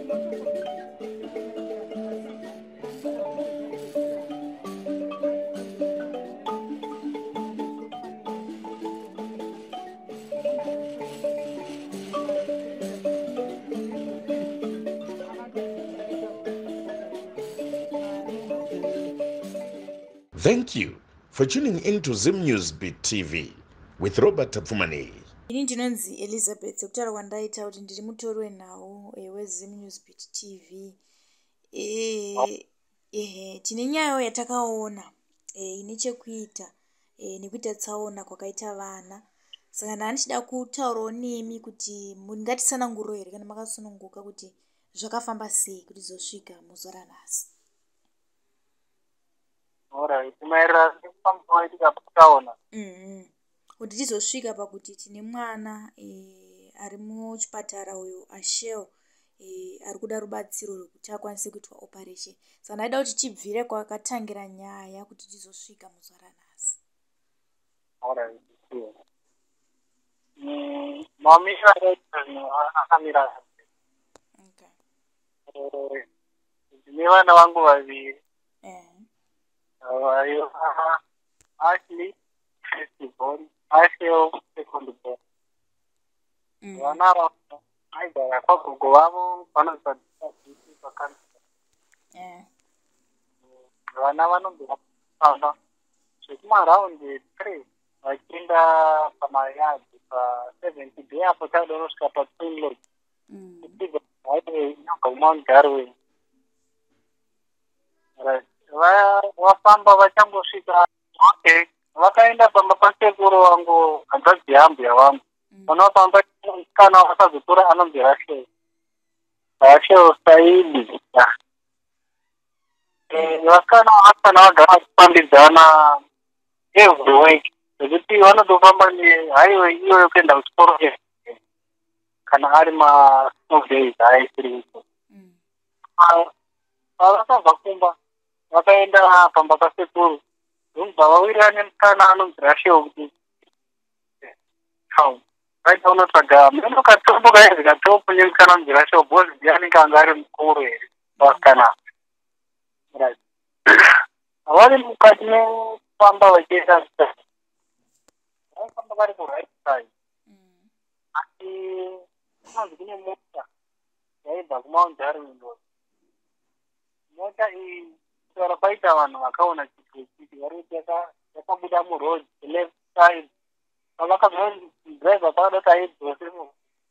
Thank you for tuning in to Zim News Beat TV with Robert Tapfumaneyi. Ini ndinonzi Elizabeth, sekutaura kwandaita kuti ndiri mutori wenhau weZim News Beat TV. Ehe, tine nyayawo yatakaona ine chekuita nekuita tsaona kwakaita vana. Saka ndanga ndichida kutaurawo nemi kuti mungatitsananguriro here kana makasununguka kuti zvakafamba sei kuti tizosvika muzuva ranhasi. Alright, maererano nekufamba kwaitika patsaona. Kuti tizosvika pakuti tine mwana ari muchipatara uyo Ashel ari kuda rubatsiro rwekuti akwanise kuitwa operation. Saka ndaida kuti tibvire kwakatangira nyaya kuti tizosvika muzuva ranhasi. Alright, sure. Mamiriro akaita zvinhu akamira. Ndine vana vangu vaviri. Vaiva Ashley first born, Ashel second born. Vana ava vaigara kwagogo vavo panonzi pakanisa. Vana vanobva vafamba zvekumaraundi 3 vachienda pamayadhi pa70 bay apo chada unosvika paTwin Lodge. Ichibva highway inobva kuMount Darwin. Right. Vafamba vachangosvika, okay, vakaenda pamba pasekuru vangu, hanzvadzi yambuya vangu. Vanofamba musikana wakazotora anonzi Rachel, Rachel Saidi. Vasikana vasikana vagara vachifambidzana every week, zvekuti vanotofamba nehighway iyoyo kuenda kuchikoro kana ari masnow days aisiri. Pavakabva kumba vakaenda pamba pasekuru, ndokubva vawirirana nemusikana anonzi Rachel kuti town vaida kunotsvaga meno katombo kainzi katopo nemusikana anonzi Rachel, because ndiye anenge anga ari mukuru here vasikana. Right, vari mukati mekufamba vachienda, vaifamba vari kuright side, asi kunonzi kune mota yaibva kuMount Darwin Road. Mota iyi, kutaura kwaita vanhu vakaona chituchiti, vari kuti yakabuda muroad left side. Pavakabva driver pakada kuti aidzose,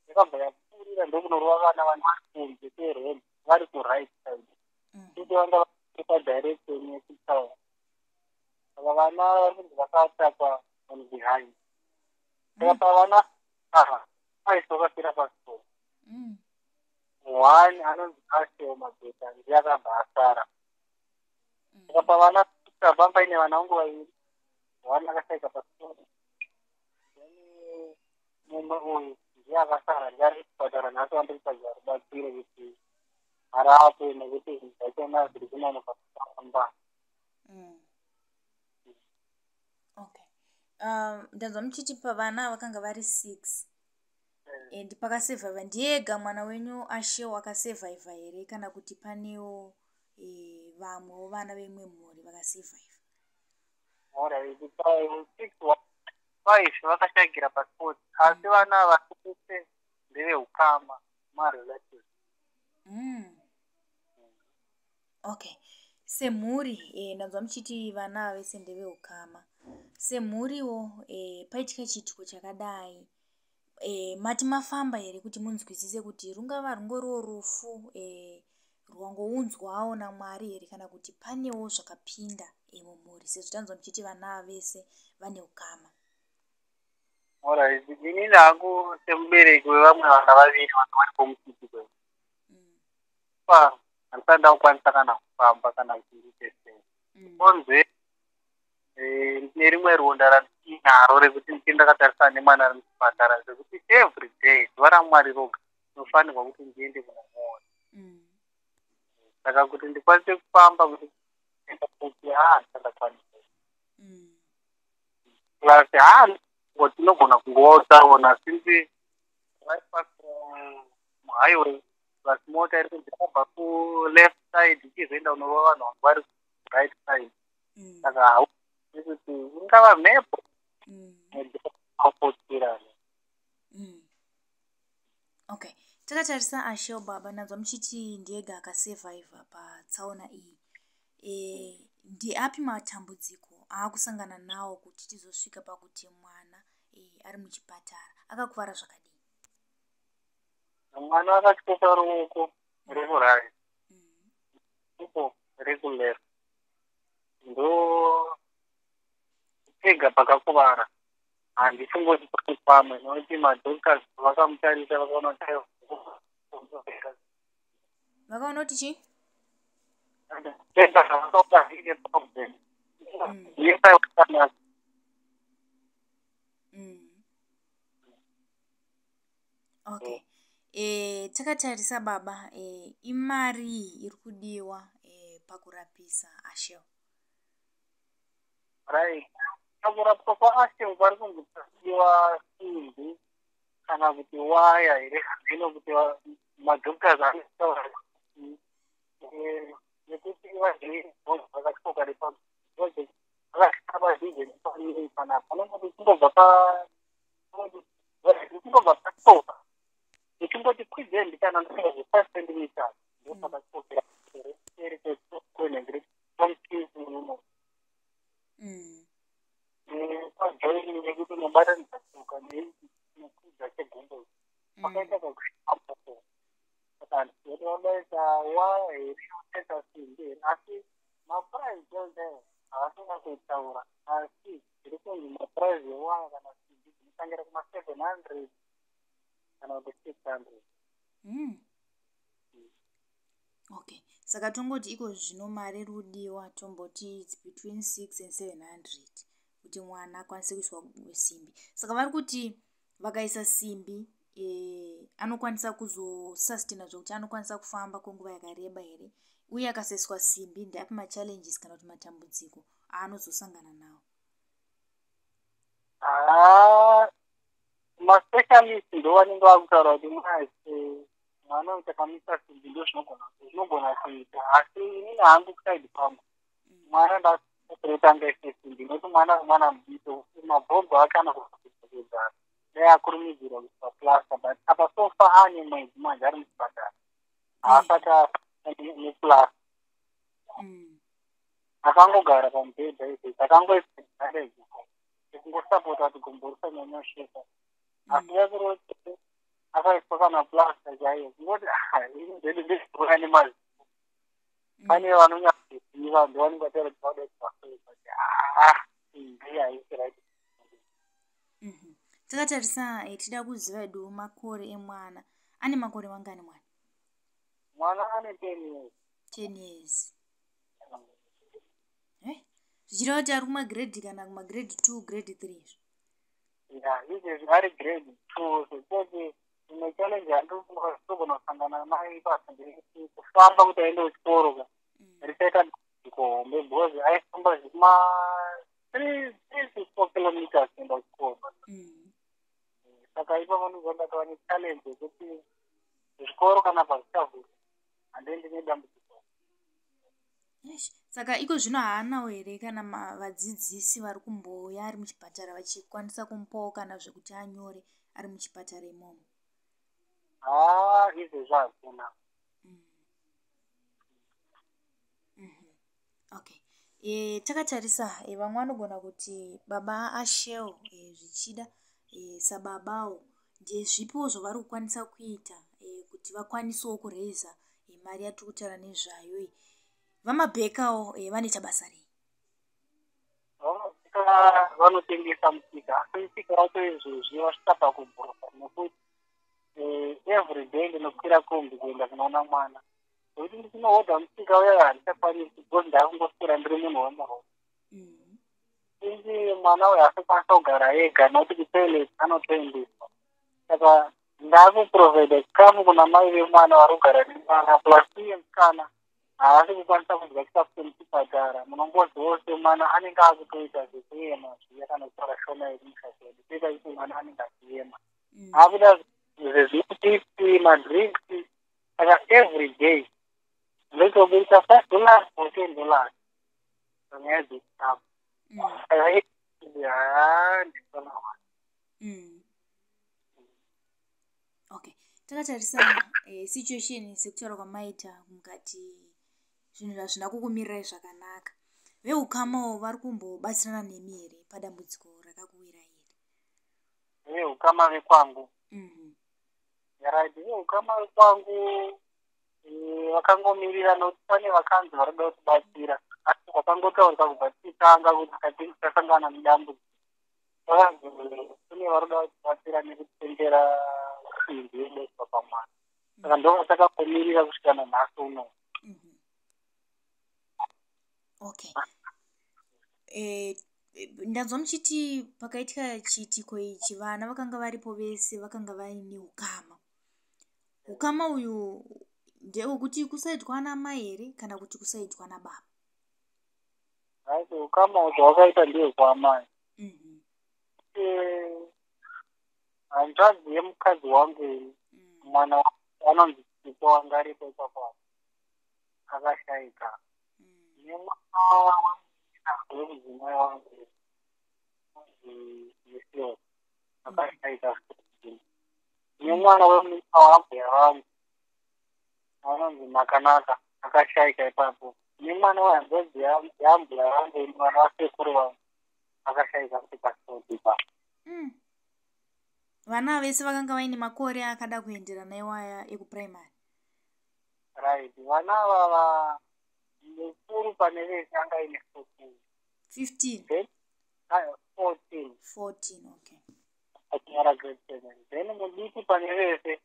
yakabva yapfuurira ndokunorova vana vana vari kunze kweroad vari kuright side, kuti vanga padirection yekutown. Saka vana vari kunzi vakatakwa on behind. Saka pavana ava aisi vakafira pasiporo. One anonzi Ashel Mageta ndiye akabva asara. Saka pavana pamba paine vana vangu vaviri, one akashaika pasiporo, then mumwe uyu ndiye akasara, ndiye ari kuchipatara nhasi wandiri kutsvagira rubatsiro kuti arapwe, nekuti zvinhu zvachona zviri kunonoka kufamba. Okay, ndanzwa muchiti pavana vakanga vari six and pakasurviva ndiyega mwana wenyu Ashel akasurviva here, kana kuti panewo vamwewo vana vemwe mhuri vakasurviva? Alright, six, five vakashayikira paspot, asi vana ava vese ndeveukama, marelatives. Okay, semhuri ndanzwa muchiti vana ava vese ndeveukama. Semhuriwo paitika chiitiko chakadai, mati mafamba here kuti munzwisise kuti rungava rungoriwo rufu rwangounzwawo naMwari here, kana kuti panewo zvakapinda mumhuri, sezvo tanzwa muchiti vana ava vese vane ukama? Alright, inini hangu semubereki wevamwe vana vaviri vanga varipo muchiitiko pa, handisati ndakukwanisa kana kufamba kana kuti ndiite sei. Konze ndine rimwe ronda randinaro rekuti ndinge ndakatarisana nemwana ari muchipatara, zvekuti every day, zuva raMwari roga, ndinofanirwa kuti ndiende kunomuona. Saka kuti ndikwanise kufamba kuti kuti haa, handisandakwanisa. Plus haa, tinogona kungovawo tsaona since vaifambira muhighway. Plus mota iri kunzi yakabva kuleft side ichizoenda kunorova vanhu vanga vari right side. Saka hauzi kuti ingava mhepo apotsirana. Okay, takatarisa Ashel baba, nanzwa muchiti ndiega akasurvivha patsaona iyi. Ndeapi matambudziko aakusangana nawo kuti tizosvika pakuti mwana ari muchipatara? Akakuvara zvakadii? Mwana akatyoka ruoko rekuright, uko rekuleft ndo pega pakakuvara. Handisingoti pane pamwe, nokuti madoctors vakamutarisa vakaona kuti Vakaona kuti chii? Pega zvavakaona zviine problem yesaiana. Okay, takatarisa baba, imari iri kudiwa pakurapisa Ashel? Right, pakurapwa kwaAshel pari kunzi pasiwa simbi kana kuti waya here, zvino kuti madoctors anotaura nekuti vakatyoka vakatyoka nepanei panapa, vanongoti uchingobva patsoka, uchingoti kwidzei ndikana ndofunga zve5 centimeters, ndopakatyokera kwenhengere. Pajoin yekuti unobatanidza tsoka nekwidza chegumbo, pakaita kakushambo. Saka handizoti vanodaisa waya here, vanodaisa simbi here, asi maprice chaiwo havasina kutaura, asi zviri kunzi maprice ewaya kana simbi dzinotangira kuma700 kana kuti 600. Okay, saka tongoti iko zvino mari iri kudiwa, tomboti its between 6 and 700 kuti mwana akwanise kuiswa simbi. Saka vari kuti vakaisa simbi anokwanisa kuzosustaina, zvokuti anokwanisa kufamba kwenguva yakareba here? Uye akasaiswa simbi, ndeapi machallenges kana kuti matambudziko aanozosangana nawo? Haa, maspecialist ndo vanenge vakutaura kuti mwaise mwana uyu takamisa simbi ndo zvinogona kuita, asi inini hangu kuside kwangu mwana ndakuretanga ise simbi, nokuti mwana mudiki, mabhonzo ake anokugara, dai akurumidzirwa kuiswa plaster. But apa so far ane mwedzi manje ari muchipatara, haasati neplaster. Akangogara pamubhedha izvezvi, akangoisa bandage ekungosapota kuti gumbo risanyanyosheka, asi yakuroti akaiswa kana plaster chaiyo, kungoti ini zvedu ndezviona nemaziso. Pane vanonyatsoziva ndo vanenge vataura kuti vauda kuiswa sei, but haa, simbi haisi right. Takatarisa, tida kuziva edu makore emwana. Ane makore mangani mwana? Mwana ane 10 years. 10 years. Zvichireva kuti ari kumagrade kana kumagrade 2, grade 3 izvo? Ya, izvezvi ari grade 2, zvekuti imwe challenge yandinogona kusangana nayo ipapo ndeyekuti kufamba kuti aende kuchikoro ka richaita dambudziko hombe, because aifamba zvekuma 3 to 4 kilometers kuenda kuchikoro. Saka ipapo ndobva ndatova nechallenge yekuti zvikoro kana pazvichavhurwa handiendi nedambudziko. Eish, saka iko zvino haanawo here kana vadzidzisi vari kumbouya ari muchipatara vachikwanisa kumupawo kana zvekuti anyore ari muchipatara imomo? Haa, izvezvi hakuna. Okay, takatarisa, vamwe vanogona kuti baba Ashel, zvichida sababawo ndezvipiwo zvavari kukwanisa kuita kuti vakwanisewo kuraiza mari yatiri kutaura nezvayo iyi? VaMabhekawo vanoita basa rei? VaMabheka vanotengesa musika, asi musika wacho izvezvi wasvika pakubhuruka, nekuti every day ndinokwira kombi kuenda kunoona mwana, nekuti ndichinohodha musika uya handichakwanisi, because ndakungoswera ndiri munhu wemuromo. Inzi mwana uyu asikwanisa kugara ega, nokuti kutoilet anotoendeswa, saka ndakuprovhaida chikafu kuna mai vemwana vari kugara nemwana, plus iye musikana haasi kukwanisa kudya chikafu chemuchipatara. Munongozivawo semwana anenge akutoita zvekuyema zviya, kana kutaura shona yekumusha kwedu toita kuti mwana anenge achiyema. Akuda zvezvimachips, madrinks. Saka every day ndotoburitsa $5 or $10 panyaya dzechikafu. Saka haa, ndisona one. Okay, takatarisa situation sekutaura kwamaita, mukati zvinhu hazvina kukumirirai zvakanaka, veukamawo vari kumbobatsirana nemi here padambudziko rakakuwirai here? Veukama vekwangu? Right, veukama vekwangu vakangomirira, nokuti pane vakanzi vari kuda kutibatsira, asi vakangotaurika kubva tichitanga kuti tati tasangana nedambudziko, vakanzi kune vari kuda kutibatsira nekutitengera simbi yebeswa pamwana. Saka ndo vatakangomirira kusvika nanhasi uno. Okay, ndanzwa muchiti pakaitika chiitiko ichi vana vakanga varipo vese, vakanga vaine ukama. Ukama uyu ndewekuti kusaitwa namai here kana kuti kusaitwa nababa? Right, ukama hwakaita ndehwamai. Hanzvadzi yemukadzi wangu ini, mwana anonzi Chipo, wanga aripo ipapo akashaika, nemwana wemudzimai wangu anonzi akashaika, nemwana wemunin'ina wambuya vangu anonzi Makanaka akashaika ipapo, nemwana wehanzvadzi yambuya vangu, mwana wasekuru vangu, akashaika kuti pasoti ipapo. Vana vese vakanga vaine makore akada kuenderana iwaya ekupuraimari? Right, vana ava, mukuru pane vese anga aine 14. 15? Then 14. 14, okay. Achinyora grade 7. Then mudiki pane vese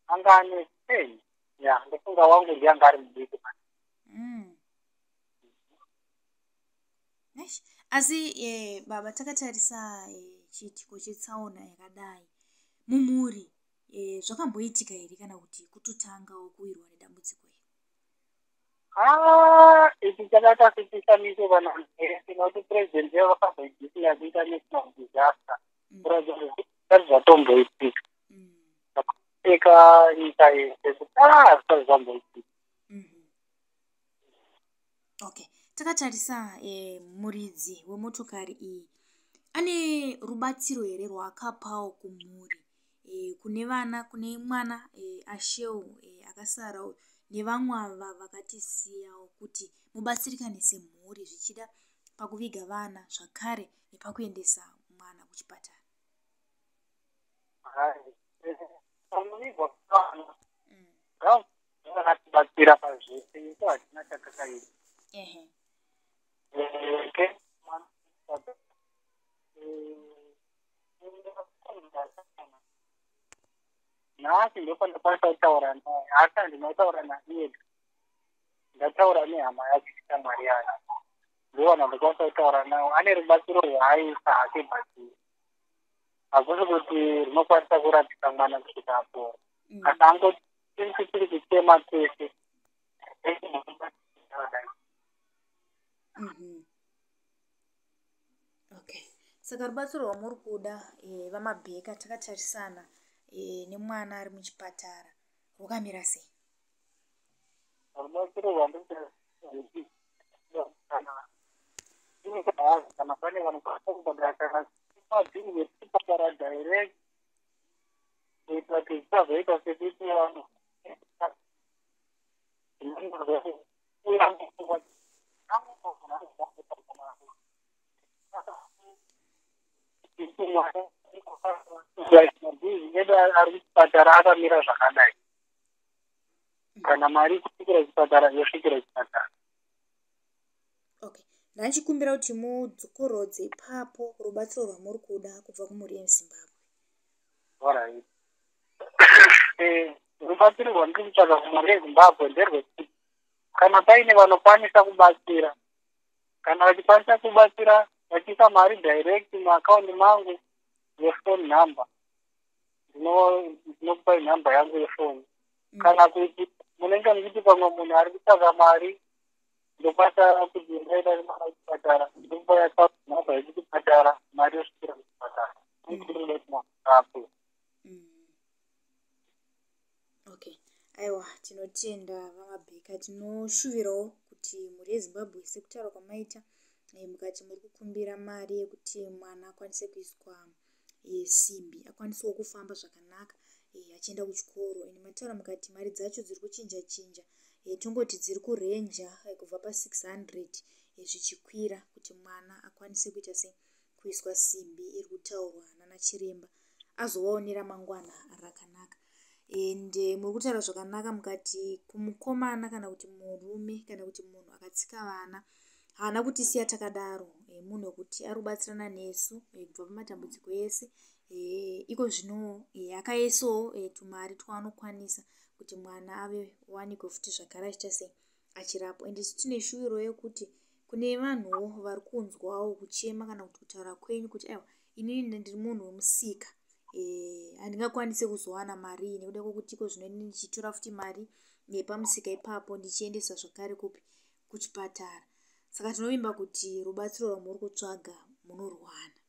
anga ane 10. Ya, ndofunga wangu ndiye anga ari mudiki. Eish, asi baba, takatarisa chiitiko chetsaona yakadai mumhuri, zvakamboitika here kana kuti kutotangawo kuwirwa nedambudziko iri? Ah, ichi chakaita sechishamiso vanhu vese, nokuti president yavo vakazoideclare kuita national disaster, kuratidza kuti zvisati zvatomboitika. Eka nyika yese kuti zvisati zvamboitika. Okay, takatarisa muridzi wemotokari iyi ane rubatsiro here rwaakapawo kumhuri, kune vana, kune mwana Asheu akasarawo nevamwe ava vakatisiyawo, kuti mubatsirikane semhuri, zvichida pakuviga vana zvakare nepakuendesa mwana kuchipatara? Hai, panovigwa vana, vakatibatsira pazvese, isu hatina chatakaita. Ke mwana, nhasi ndopandakwanisa kutaura naye, asi handina kutaura naye, ndataura nehama yake, shamwari yake, ndovanhu vandokwanisa kutaura navo. Ane rubatsiro rwaaisa hake, but hakusi kuti runokwanisa kurapisa mwana kusvika apora. Asi angoti tiri kuchema tese. Okay, saka rubatsiro rwamuri kuda, vaMabheka, takatarisana nemwana ari muchipatara, rwakamira sei? Rubatsiro rwandiri, kana pane vanokwanisa kubhadhara kana mabhiri vechipatara direct, kuitira kuti zvisazoita sekuti vanhu mabhizi edu ari kuchipatara akamira zvakadai, kana mari kusvikira chipatara yosvikira chipatara. Okay, ndanchikumbira kuti mudzokorodze ipapo rubatsiro rwamuri kuda kubva kumhuri yeZimbabwe. Alright, rubatsiro rwandiri kutsvaga kumhuri yeZimbabwe nderwekuti kana paine vanokwanisa kubatsira, kana vachikwanisa kubatsira vachiisa mari direct muakaundi mangu yefone number, ndinokupai nhamba yangu yefoni, kana kuti munenge muchiti pamwe munhu ari kutsvaga mari, ndokwanisa kuti ndaenda nemwana kuchipatara, ndokupai account number yekuchipatara, mari yosvikira kuchipatara. Ndinoda kuti mwana arapwe. Okay. Aiwa, tinotenda VaMabheka. Tinoshuvirawo kuti mhuri yeZimbabwe, sekutaura kwamaita, mukati muri kukumbira mari yekuti mwana akwanise kuiswa simbi, akwanisewo kufamba zvakanaka achienda kuchikoro. Ende mataura mukati mari dzacho dziri kuchinja chinja, tongoti dziri kurenja kubva pa600 zvichikwira, kuti mwana akwanise kuita sei, kuiswa simbi iri kutaurwa nana chiremba, azovawo neramangwana rakanaka. Ende muri kutaura zvakanaka mukati kumukomana kana kuti murume kana kuti munhu akatsika vana, haana kutisiya takadaro. Munhu wekuti ari kubatsirana nesu kubva pamatambudziko ese. Iko zvino akaisawo tumari twaanokwanisa kuti mwana ave wanikwe futi zvakare achiita sei, achirapwa. Ende isu tine shuviro yekuti kune vanhuwo vari kunzwawo kuchema kana kuti kutaura kwenyu kuti aiwa, inini ndiri munhu wemusika, handingakwanisi kuzowana mari iyi nekuda kwekuti iko zvino inini ndichitora futi mari pamusika ipapo ndichiendesa zvakare kupi, kuchipatara. Saka tinovimba kuti rubatsiro rwamuri kutsvaga munorwana.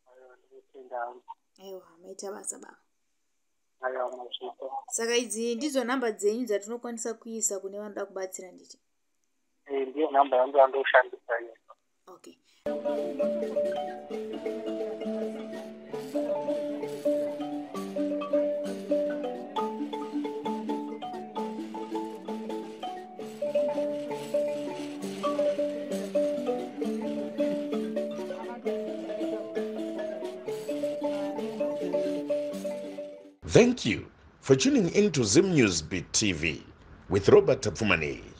Aiwa, ndinotenda hangu. Aiwa, maita basa baba. Aiwa, mazvita. Saka idzi ndidzo nhamba dzenyu dzatinokwanisa kuisa kune vanoda kubatsira, nditi? Ndiyo nhamba yangu yandoshandisa iyo. Okay. Thank you for tuning in to Zim News Beat TV with Robert Tafumani.